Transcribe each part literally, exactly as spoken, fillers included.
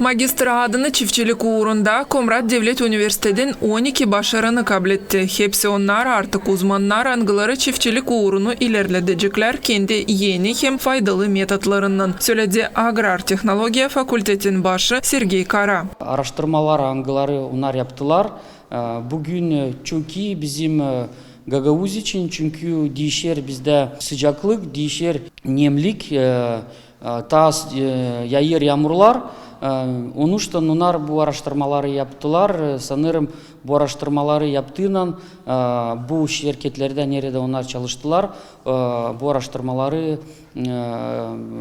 Magistr adını çiftçilik uurunda Komrat devlet universitetin on iki başarını kabletti. Hepsi onnar artık uzmannar, angıları çiftçilik uurunu ilerledeceklär kendi eni hem faydalı metotlarınnan, söledi agrar tehnologiya fakultetin başı Sergey Kara. Araştırmalar, angıları onnar yaptılar, e, büün, e, çünkü bizim, e, Gagauz için, çünkü diişer bizdä sıcaklık, diişer nemlik, e, e, taa, e, yaayır yaamurlar. E, onuştan onnar bu araştırmaları yaptılar. E, sanêrım, bu araştırmaları yaptıynan, e, bu şirketlerdä, neredä onnar çalıştılar, e, bu araştırmaları, e,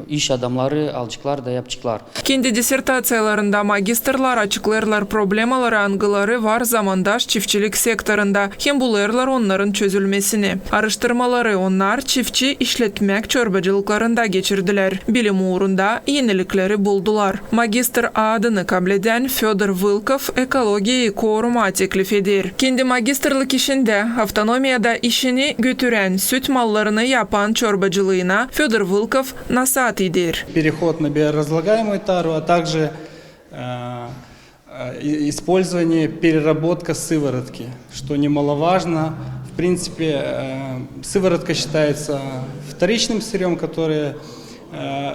iş adamları alaceklar da yapaceklar. Kendi dissertaţiyalarında magistrlar açıklêêrlar problemaları, angıları var zamandaş çiftçilik sektorunda, hem bulêrlar onnarın çözülmesini. Araştırmaları onnar çiftçi işletmäk çorbacılıklarında geçirdilär. Bilim uurunda enilikleri buldular. Magistr adını kabledän Födor Vılkov ekologiyayı korumaa teklif eder. Kendi magistrlik işindä avtonomiyada işini götürän, süt mallarını yapan çorbacılıına Födor Vılkov nasaat eder. Переход на биоразлагаемую тару, а также, э, э, и-, использование, переработка сыворотки, что немаловажно. В принципе, э, сыворотка считается вторичным сырьём, которое, э,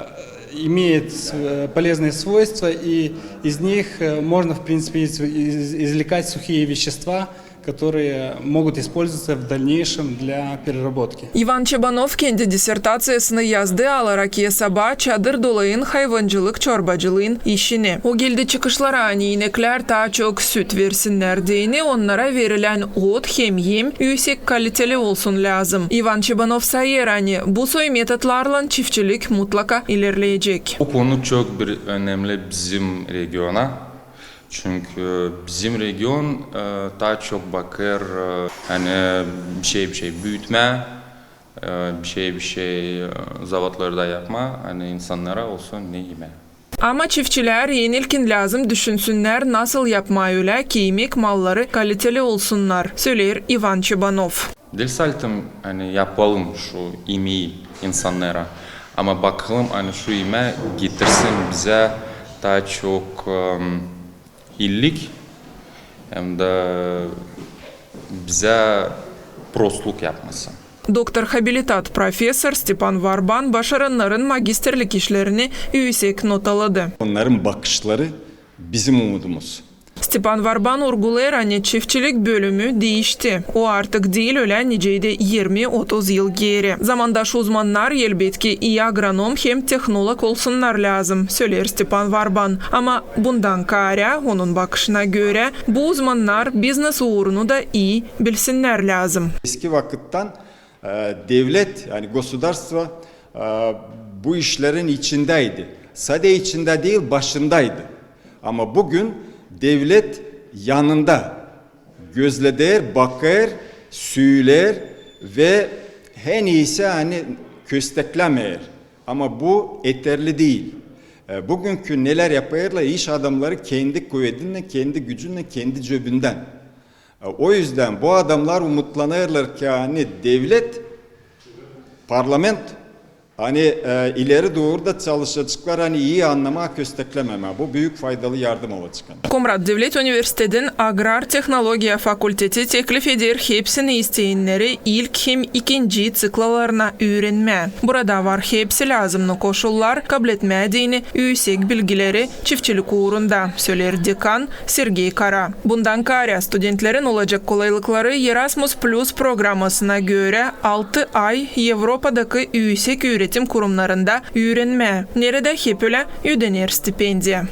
имеет, э, полезные свойства, и из них, э, можно, в принципе, из-, из-, извлекать сухие вещества, которые могут использоваться в дальнейшем для переработки. İvan Çebanov kendi dissertaţiyasını yazdı, alarak esaba çadır dolayın hayvancılık çorbacılıın işini. O geldi çıkışlara, ani ineklär taa çok süt versinnär deyni, onnara verilän ot hem em üüsek kaliteli olsun lääzım. İvan Çebanov sayêr, ani bu soy metotlarlan çiftçilik mutlaka ilerleyecek. Bu konu çok bir önemli bizim regiona. Çünkü bizim region, e, taa çok bakêr, e, ani bir şey, bir şey büütmää, e, bir şey, bir şey, e, zavodlarda yapmaa, ani insannara olsun ne imää. Ama çiftçilär en ilkin lääzım düşünsünnär, nasıl yapmaa ölä, ki imek malları kaliteli olsunnar, söleer İvan Çebanov. Diil salt, ani yapalım şu imeyi insannara, ama bakalım, ani şu imää getirsin bizä taa çok, em, iilik, hem dä bizä prostluk yapmasın. Doktor-habilitat professor Stepan Varban başarannarın magisterlik işlerini üüsek notaladı. Onnarın bakışları bizim umudumuz. Stepan Varban urgulêêr, ani çiftçilik bölümü diişti. O artık diil ölä, nicä di irmi-otuz yıl geeri. Zamandaş uzmannar, elbetki, ii agronom hem tehnolog olsunnar lääzım, söleer Stepan Varban. Ama bundan kaarä, onun bakışına görä, bu uzmannar biznes uurunu da ii bilsinnär lääzım. Eski vakıttan, e, devlet, ani gosudarstvo, e, bu işlerin içindäydi. Sade içindä diil, başındaydı. Ama büün devlet yanında gözleder, bakêr, süüler ve en iisi, ani kösteklämeer. Ama bu eterli diil. E, büünkü neler yapêrlar iş adamnarı kendi kuvedindän, kendi gücündän, kendi cöbündän. E, o üzdän bu adamnar umutlanêrlar ki, ani devlet, parlament, ani, e, ileri dooru da çalışaceklar, ani ii annamaa, kösteklämemää. Bu büük faydalı yardım olacek. Komrat devlet universitetin agrar tehnologiya fakulteti teklif eder hepsini isteyenleri ilk hem ikinci ţiklalarına üürenmää. Burada var hepsi lääzımnı koşullar kabletmää deyni üüsek bilgileri çiftçilik uurunda, söleer dekan Sergey Kara. Bundan kaarä studentlerin olacek kolaylıkları Erasmus Plus programmasına görä altı ay Evropadakı üüsek üüretim kurumnarında üürenmää, neredä hep ölä ödener stipendiya.